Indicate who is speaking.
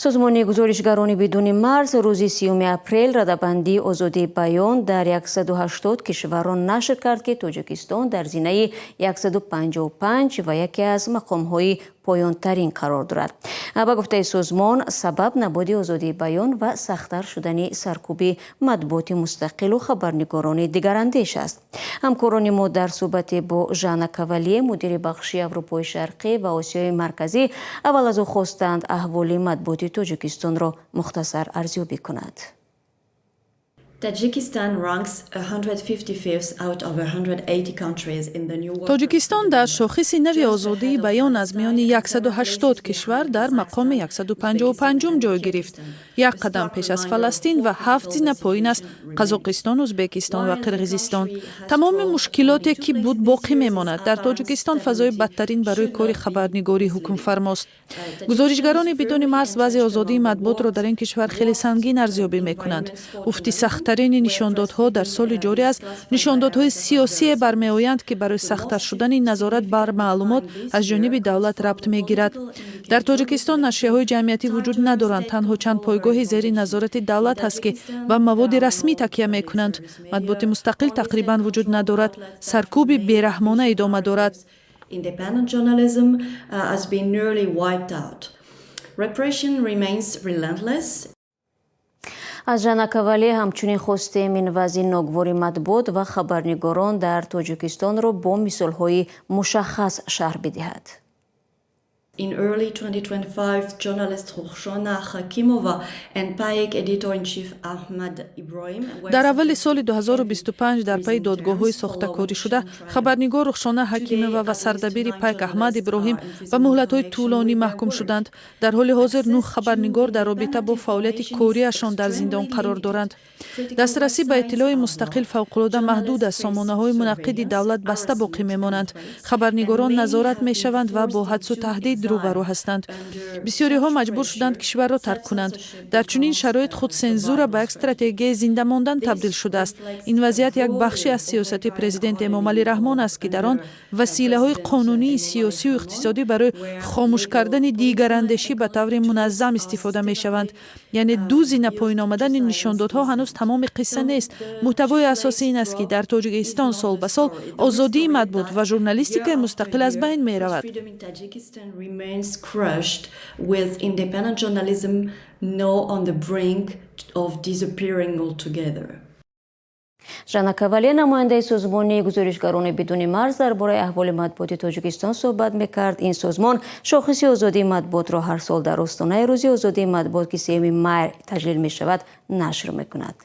Speaker 1: Созмони Гузоришгарони бидуни марз рӯзи 30-уми апрел радабандии озодии баён дар 180 кишварро нашр кард, ки Тоҷикистон дар зинаи 155 ва яке аз мақомҳои поёнтарин қарор дорад. Ба гуфтаи созмон, сабаб набуди озодии баён ва сахттар шудани саркӯби матбуоти мустақилу хабарнигорони дигарандеш аст. Ҳамкорони мо дар суҳбате бо Жанна Кавалие, мудири бахши Аврупои Шарқӣ ва Осиёи Марказӣ, аввал аз ӯ хостанд, аҳволи матбуоти Тоҷикистонро мухтасар арзёбӣ кунад.
Speaker 2: Tajikistan ranks 155th out of 180 countries in the new
Speaker 3: Тоҷикистон дар шохиси нави озодии баён аз миёни 180 кишвар дар мақоми 155-ум ҷой гирифт, як қадам пеш аз Фаластин ва ҳафт зина поин аз Қазоқистон, Ӯзбекистон ва Қирғизистон. Тамоми мушкилоте, ки буд, боқӣ мемонад. Дар Тоҷикистон фазои бадтарин барои кори хабарнигорӣ ҳукмфармост. Гузоришгарони бидуни марз вазъи озодии матбуотро дар ин кишвар хеле сангин арзёбӣ мекунанд. Уфти сахттарини нишондодҳо дар соли ҷорӣ аз нишондодҳои сиёсие бармеоянд, ки барои сахттар шудани назорат бар маълумот аз ҷониби давлат рабт мегирад. Дар Тоҷикистон нашрияҳои ҷамъиятӣ вуҷуд надоранд. Танҳо чанд пойгоҳи зери назорати давлат ҳаст, ки ба маводи расмӣ такя мекунанд. Матбуоти мустақил тақрибан вуҷуд надорад. Саркӯби бераҳмона идома дорад.
Speaker 2: Independent journalism has been nearly wiped out. Repression remains relentless.
Speaker 1: Аз Жанна Кавале ҳамчунин хостем, ин вазъи ногувори матбуот ва хабарнигорон дар Тоҷикистонро бо мисолҳои мушаххас шарҳ бидиҳад.
Speaker 2: In early 2025, journalist Rukhshona Hakimova and Payk editor-in-chief Ahmad Ibrahim
Speaker 3: Дар аввали соли 2025 дар пайи додгоҳҳои сохтакорӣ шуда, хабарнигор Рухшона Ҳакимова ва сардабири Пайк Аҳмад Иброҳим ба муҳлатҳои тӯлонӣ маҳкум шуданд. Дар ҳоли ҳозир нӯҳ хабарнигор дар робита бо фаъолияти кориашон дар зиндон қарор доранд. Дастрасӣ ба иттилои мустақил фавқулода маҳдуд аст. Сомонаҳои мунаққиди давлат баста боқӣ мемонанд. Хабарнигорон назорат мешаванд ва бо ҳадсу таҳдид рӯбарӯ ҳастанд. Бисёриҳо маҷбур шуданд кишварро тарк кунанд. Дар чунин шароит худсензура ба як стратегияи зинда мондан табдил шудааст. Ин вазъият як бахше аз сиёсати президент Эмомалӣ Раҳмон аст, ки дар он василаҳои қонунии сиёсию иқтисодӣ барои хомӯш кардани дигарандешӣ ба таври муназзам истифода мешаванд. Яъне ду зина поин омадани нишондодҳо ҳанӯз тамоми қисса нест. Муҳтавои асосӣ ин аст, ки дар Тоҷикистон сол ба сол озодии матбуот ва журналистикаи мустақил аз байн меравад.
Speaker 2: Remains crushed, with independent journalism now on the brink of disappearing altogether.
Speaker 1: Жанна Кавале, намояндаи созмони Гузоришгарони бидуни марз, дар бораи аҳволи матбуоти Тоҷикистон суҳбат мекард. Ин созмон шохиси озодии матбуотро ҳар сол дар остонаи Рӯзи озодии матбуот, ки 3-юми май таҷлил мешавад, нашр мекунад.